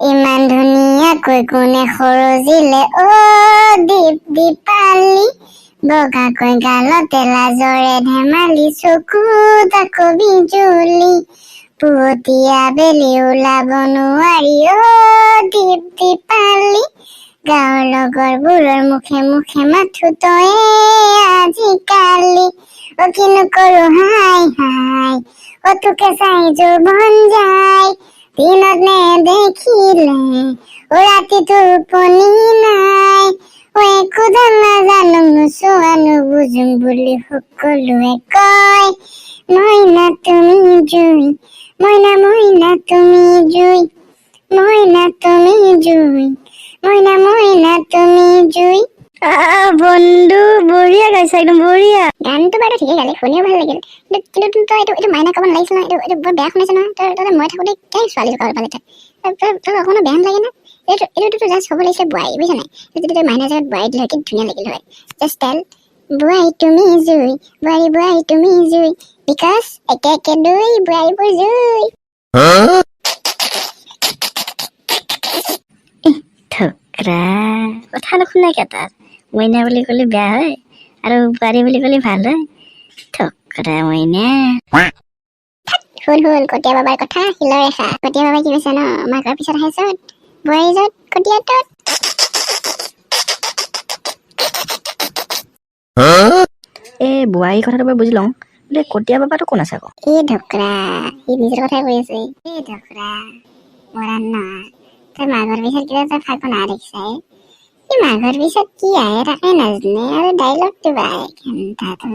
ইমান ধুনীয়াকৈ কোনে সৰজিলে অ' দীপ দীপালি, বগাকৈ গালতে লাজৰে ধেমালি, চকুত আকৌ বিজুলী, পুৱতি আবেলি ওলাব নোৱাৰি অ' দীপ দীপালি, গাঁৱৰ লগৰবোৰৰ মুখে মুখে মাথো তয়ে আজিকালি, অ' কিনো কৰো হাই হাই, অ' তোকে চাই যৌৱন যায়, দিনত নেদেখিলে অ' ৰাতি টোপনি নাই, অ' একোডাল নাজানো নোচোৱা নুবুজো বুলি সকলোৱে কয়, মইনা তুমি জুই, মইনা মইনা তুমি জুই, মইনা তুমি জুই, মইনা মইনা তুমি জুই। বন্ধু, বঢ়িয়া গাইছা, একদম বঢ়িয়া। গানটো বাৰু ঠিকেই গালি, শুনিও ভাল লাগিল, কিন্তু তই এইটো মাইনা ক'ব নালাগিছিল নহয়। এইটো বৰ বেয়া শুনাইছে নহয়। তই মই থাকোঁতে কেনেকৈ ছোৱালী ক'ব পালে? তই অকণো বেয়া নালাগে না? এইটোতো জাষ্ট হ'ব লাগিছিলে বোৱাৰী, বুজিছ নাই? যদি তই মাইনা জেগাত বোৱাৰী দিলে হয়, কি ধুনীয়া লাগিল হয়। জাষ্ট টেল বোৱাৰী তুমি জুই, বোৱাৰী বোৱাৰী তুমি জুই, because একে একে দুই বোৱাৰীবোৰ জুই। ঠকৰা, কথা নুশুনে কেইটাৰ। মইনা বুলি ক'লে বেয়া হয় আৰু বোৱাৰী বুলি ক'লে ভাল হয়। ঠকৰা মইনা। শুন শুন, কটীয়া বাবাৰ কথা শিলৰ ৰেখা। কটীয়া বাবাই কি কৈছে ন? মাকৰ পিছত আহে য'ত বোৱাৰী য'ত কটীয়া ত'ত। এই বোৱাৰী কথাটো বাৰু বুজি লওঁ বোলে, কটীয়া বাবাটো কোন আছে আকৌ? এই ঢকৰা, সি নিজৰ কথাই কৈ আছে। এই ঢকৰা মৰাণ না, তই মাঘৰ পিছত কিবা এটা ফাগুন আহা দেখিছাই? এই মাঘৰ পিছত কি আহে তাকে নাজানে আৰু ডাইলগটো ভাই ঘণ্টাটো।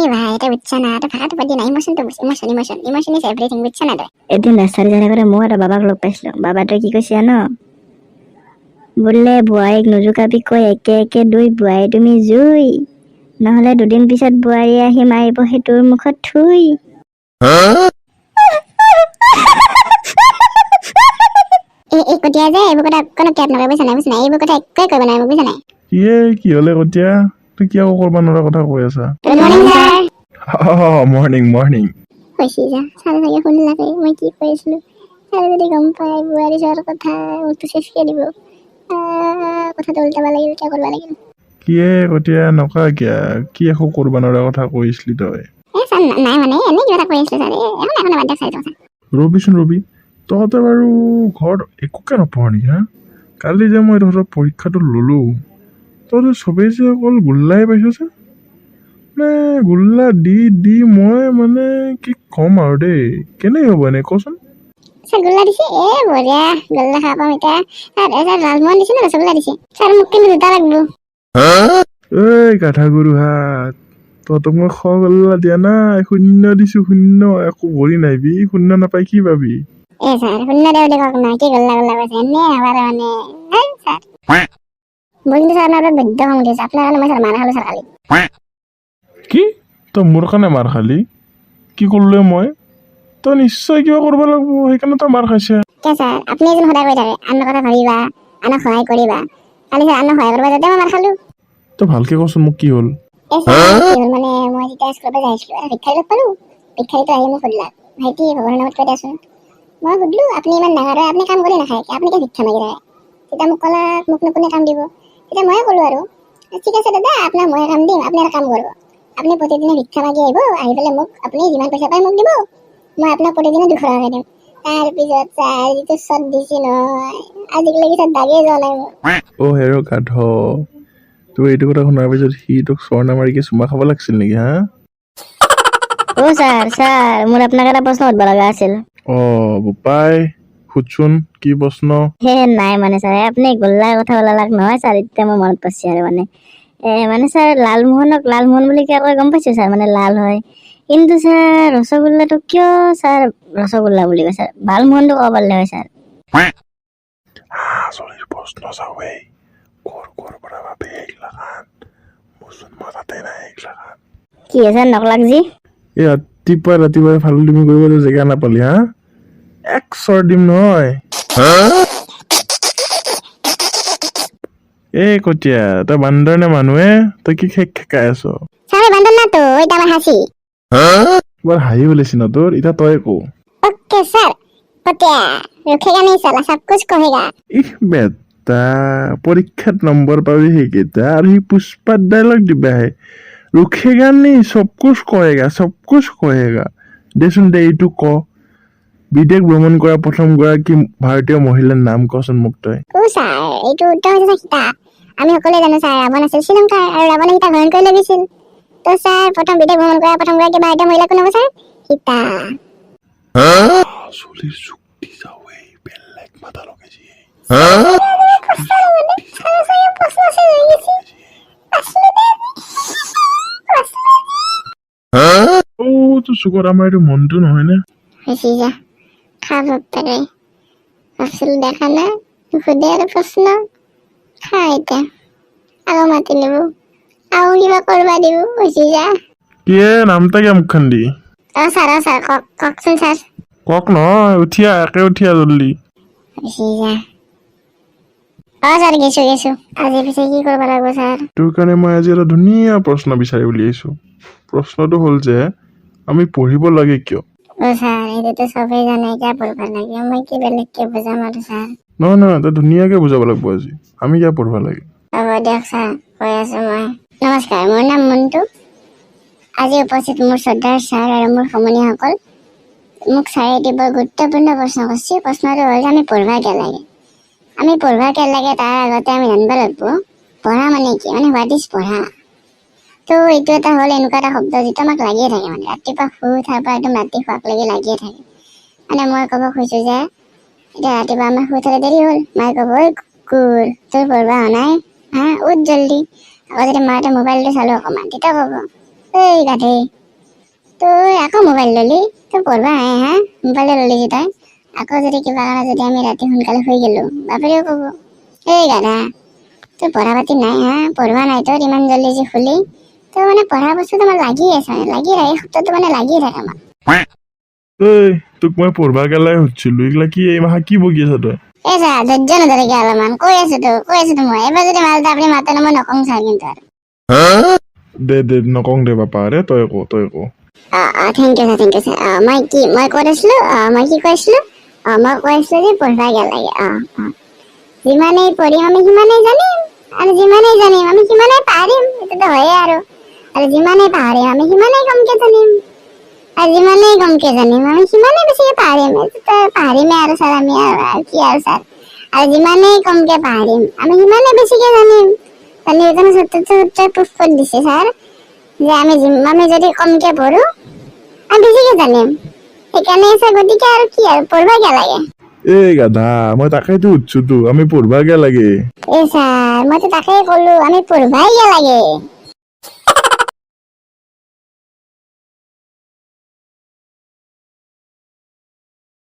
এই ভাই, এটা বুজছা না? তই ভাষাটো বাদ দি না, ইমোচনটো বুজ। Emotion, emotion, emotion is everything, বুজছা না তই? এদিন ৰাস্তাত যাই থাকোঁতে মই এটা বাবাক লগ পাইছিলোঁ। বাবাটোৱে কি কৈছে জান? বোলে বোৱাৰীক নোজোকাবি কৈ একে একে দুই বোৱাৰী তুমি জুই, নহ'লে দুদিন পিছত বোৱাৰী আহি মাৰিব সেই তোৰ মুখত থুই। এই কটীয়া যে এইবোৰ কথা কোনো কেয়াৰ নকৰে, বুজিছা নাই? বুজিছা নাই, এইবোৰ কথা একোৱে কৰিব নোৱাৰে মোক, বুজিছা নাই? কিয়ে, কি হ'লে কটীয়া? তই কি আকৌ কৰিব নোৱাৰা কথা কৈ আছা? Good morning sir. Morning morning. হৈছে যা, ছাৰে চাগে শুনিলাকে মই কি কৈ আছিলো। ছাৰে যদি গম পায় বোৱাৰী যোৱাৰ কথা, মোকতো চেচকে দিব। কথাটো উল্টাব লাগিল, কিয় কৰিব লাগিল? কিয়ে কটীয়া, নকা কিয়া? কি একো কৰিব নোৱাৰা কথা কৈছিলি তই? এই ছাৰ, নাই মানে এনেই কিবা এটা কৈ আছিলো ছাৰ। এই একো নাই, একো নাই, বাদ দিয়ক ছাৰ এইটো কথা। ৰবিচোন ৰবি, তহঁতে বাৰু ঘৰত একোকে নপঢ় নেকি হা? কালি যে মই তহঁতৰ পৰীক্ষাটো ল'লোঁ, তহঁতে চবেই যে অকল গোল্লাই পাইছ যে, মানে গোল্লা দি দি মই মানে কি ক'ম আৰু দেই, কেনেকৈ হ'ব এনে কচোন? ছাৰ, গোল্লা দিছে? এ বঢ়িয়া, গোল্লা খাব পাম এতিয়া। ছাৰ, এই ছাৰ, লালমোহন দিছে নে ৰসগোল্লা দিছে? ছাৰ, মোক কিন্তু দুটা লাগব। ঐ গাধা গৰু হাত, তহঁতক মই গোল্লা দিয়া নাই, শূন্য দিছোঁ, শূন্য। একো কৰি নাইবি, শূন্য নাপাই কি পাবি? এ ছাৰ, শূন্য দে বুলি কওক না, কি গোল্লা গোল্লা কৈছে এনে আবাৰ মানে। হেই ছাৰ, মোৰ কিন্তু ছাৰ আপোনাৰ ওপৰত বৈদ্য খং উঠিছে। আপোনাৰ কাৰণে মই ছাৰ মাৰ খালো ছাৰ কালি। কি, তই মোৰ কাৰণে মাৰ খালি? কি কৰিলোৱে মই? তই নিশ্চয় কিবা কৰিব লাগিব, সেইকাৰণে তই মাৰ খাইছা। কিয় ছাৰ, আপুনি এজন সদায় কৈ থাকে আনৰ কথা ভাবিবা, আনক সহায় কৰিবা। কালি ছাৰ আনক সহায় কৰিব যাওঁতে মই মাৰ খালো। তই ভালকে কচোন মোক, কি হ'ল? এই ছাৰ, কি হ'ল মানে, মই যেতিয়া স্কুলৰ পৰা যাই আছিলো, এটা ভিক্ষাৰী লগ পালো। ভিক্ষাৰীটো আহি মোক সুধিলাক, ভাইটি, ভগৱানৰ নামত কৈ দিয়াচোন। মই সুধিলো, আপুনি ইমান ডাঙৰ হয়, আপুনি কাম কৰি নাখায়, আপুনি কিয় ভিক্ষা মাগি থাকে? তেতিয়া মোক ক'লাক, মোকনো কোনে কাম দিব? তেতিয়া ময়ে ক'লো আৰু, ঠিক আছে দাদা, আপোনাক ময়ে কাম দিম। আপুনি এটা কাম কৰিব, আপুনি প্ৰতিদিনে ভিক্ষা মাগি আহিব, আহি পেলাই মোক আপুনি যিমান পইচা পায় মোক দিব, মই আপোনাক প্ৰতিদিনে 200 টকাকৈ দিম। তাৰপিছত ছাৰ যিটো চট দিছে নহয়, আজিলৈকে ছাৰ দাগেই যোৱা নাই মোৰ। অ' হেৰ গাধ, তোৰ এইটো কথা শুনাৰ পিছত সি তোক চৰ নামাৰি কি চুমা খাব লাগিছিল নেকি হা? অ' ছাৰ, ছাৰ, মোৰ আপোনাক এটা প্ৰশ্ন সুধিব লগা আছিল। অ' বোপাই, সুধচোন, কি প্ৰশ্ন? হে নাই মানে ছাৰ, আপুনি গোল্লাৰ কথা ওলালাক নহয় ছাৰ, এতিয়া মোৰ মনত পৰিছে আৰু মানে মানে ছাৰ, লালমোহনক লালমোহন বুলি কিয় কয় গম পাইছোঁ ছাৰ, মানে লাল হয়। কিন্তু ছাৰ, ৰসগোল্লাটো কিয় ছাৰ ৰসগোল্লা বুলি কয় ছাৰ? লালমোহনটো ক'ব পাৰিলে হয় ছাৰ। চলিৰ প্ৰশ্ন চাৱেই, ক'ৰ ক'ৰ পৰা ভাবে এইগিলাখান, মোৰচোন মাথাতে নাই এইগিলাখান। কি আছে নকলাক যি? এই ৰাতিপুৱাই ৰাতিপুৱাই ফালতুমি কৰিব জেগা নাপালি হা? এক চৰ দিম নহয়। এই কটীয়া, তই বান্দৰ নে মানুহে? তই কি খেক খেকাই আছ? ছাৰ, বান্দৰ না তো, ওইটা আমাৰ হাসি। বৰ হাঁহি ওলাইছে ন তোৰ? এতিয়া তই কো। Okay sir, কটীয়া। रुकेगा नहीं साला, सब कुछ कहेगा। ইহ বেটা, পৰীক্ষাত নম্বৰ পাবি সেইকেইটা আৰু সি পুষ্পাত ডাইলগ দিবা আহে, रुकेगा नहीं, सब कुछ कहेगा, सब कुछ कहेगा। দেচোন দে, এইটো ক, বিদেশ ভ্ৰমণ কৰা প্ৰথমগৰাকী ভাৰতীয় মহিলাৰ নাম কচোন মোক তই। অ ছাৰ, এইটো উত্তৰ হৈছে ছাৰ সীতা। আমি সকলোৱে জানো ছাৰ, ৰাৱণ আছিল শ্ৰীলংকাৰ আৰু ৰাৱণে সীতাক হৰণ কৰি লৈ গৈছিল। তো ছাৰ, প্ৰথম বিদেশ ভ্ৰমণ কৰা প্ৰথমগৰাকী ভাৰতীয় মহিলা কোন হ'ব ছাৰ? সীতা। চুলিৰ চুক্তি যাওঁ, এই বেলেগ মাথা লগাইছি। ছাৰ, প্ৰশ্ন আছে ৰৈ গৈছে। বাচিলো দে আজি। বাচিলো। অ', তোৰ চুকত আমাৰ এইটো মনটো নহয়নে? হৈছে যা খা বাপ্পাৰে, ভাবছিলো দেখা নাই, নুসুধে আৰু প্ৰশ্ন। খা এতিয়া, আৰু মাতি নিব, আৰু কিবা কৰবা দিব। হৈছে যা। কিয়ে নামটা কিয় মুখখন দি? অ ছাৰ, অ ছাৰ, কওক, কওকচোন ছাৰ। কক নহয়, উঠি আহ, একে উঠি আহ জল্দি। হৈছে যা। অ ছাৰ, গেছো গেছো। আজি পিছে কি কৰিব লাগিব ছাৰ? তোৰ কাৰণে মই আজি এটা ধুনীয়া প্ৰশ্ন বিচাৰি উলিয়াইছো। প্ৰশ্নটো হ'ল যে আমি পঢ়িব লাগে কিয়? অ ছাৰ, এইটোতো চবেই জানে কিয় পঢ়িব লাগে। মই কি বেলেগকে বুজাম আৰু ছাৰ? নহয় নহয়, তই ধুনীয়াকে বুজাব লাগিব আজি, আমি কিয় পঢ়িব লাগে। হ'ব দিয়ক ছাৰ, কৈ আছো মই। নমস্কাৰ, মোৰ নাম মণ্টু। আজি উপস্থিত মোৰ শ্ৰদ্ধাৰ ছাৰ আৰু মোৰ সমনীয়াসকল, মোক ছাৰে এটি বৰ গুৰুত্বপূৰ্ণ প্ৰশ্ন কৰিছে। প্ৰশ্নটো হ'ল যে আমি পঢ়বা কিয় লাগে। আমি পঢ়বা কিয় লাগে, তাৰ আগতে আমি জানিব লাগিব পঢ়া মানে কি, মানে what is পঢ়া। তো এইটো এটা হ'ল এনেকুৱা এটা শব্দ যিটো আমাক লাগিয়ে থাকে, মানে ৰাতিপুৱা শুই উঠাৰ পৰা একদম ৰাতি শোৱাকলৈকে লাগিয়ে থাকে। মানে মই ক'ব খুজিছোঁ যে এতিয়া ৰাতিপুৱা আমাৰ শুই উঠাতে দেৰি হ'ল, মায়ে ক'ব, "ঐ কুকুৰ, তোৰ পঢ়বা হোৱা নাই হা? উঠ জল্দি।" আকৌ যদি মই এটা মোবাইলটো চালোঁ অকণমান, তেতিয়া ক'ব, "ঐ গাধী, তই আকৌ মোবাইল ল'লি? তই পঢ়বা নাই হা? মোবাইলটো ল'লি যে তই?" আকৌ যদি কিবা কাৰণত যদি আমি ৰাতি সোনকালে শুই গ'লো, বাপেৰেও ক'ব, "এই গাধা, তোৰ পঢ়া পাতি নাই হা? পঢ়বা নাই তোৰ? ইমান জল্দি যে শুলি?" তো মানে পঢ়া বস্তুটো আমাৰ লাগিয়ে আছে, মানে লাগিয়ে থাকে, এই শব্দটো মানে লাগিয়ে থাকে আমাক। ঐ, তোক মই পঢ়বা গেলাই সুধছিলো, এইগিলা কি, এই মাহা কি বকি আছ তই? এই ছাৰ, ধৈৰ্য নধৰে কিয় অলপমান? কৈ আছো তো, কৈ আছো তো মই। এবাৰ যদি মাজতে আপুনি মাতে ন, মই নকওঁ ছাৰ কিন্তু আৰু। দে দে, নকং দে বাপা, আৰে তই ক, তই ক। অঁ অঁ thank you sir, thank you sir. অঁ, মই কি, মই ক'ত আছিলো? অঁ, মই কি কৈ আছিলো? অঁ, মই কৈ আছিলো যে পঢ়বা কিয় লাগে। অঁ অঁ যিমানেই পঢ়িম আমি সিমানেই জানিম, আৰু যিমানেই জানিম আমি সিমানেই পাৰিম, এইটোতো হয়ে আৰু। আৰু যিমানেই পাহৰিম আমি সিমানেই কমকে জানিম, আৰু যিমানেই কমকে জানিম আমি সিমানেই বেছিকে পাৰিম, এইটোতো পাহৰিমেই আৰু ছাৰ আমি। আৰু কি আৰু ছাৰ, আৰু যিমানেই কমকে পাহৰিম আমি সিমানেই বেছিকে জানিম। নিউটনৰ চতুৰ্থ সূত্ৰই প্ৰুফ কৰি দিছে ছাৰ যে আমি যদি কমকে পঢ়ো, আমি বেছিকে জানিম। সেইকাৰণে ছাৰ, গতিকে আৰু কি আৰু পঢ়বা কিয় লাগে? এই গাধা, মই তাকেইতো সুধছো তো, আমি পঢ়বা কিয় লাগে। এই ছাৰ, মইতো তাকেই ক'লো, আমি পঢ়বাই কিয় লাগে।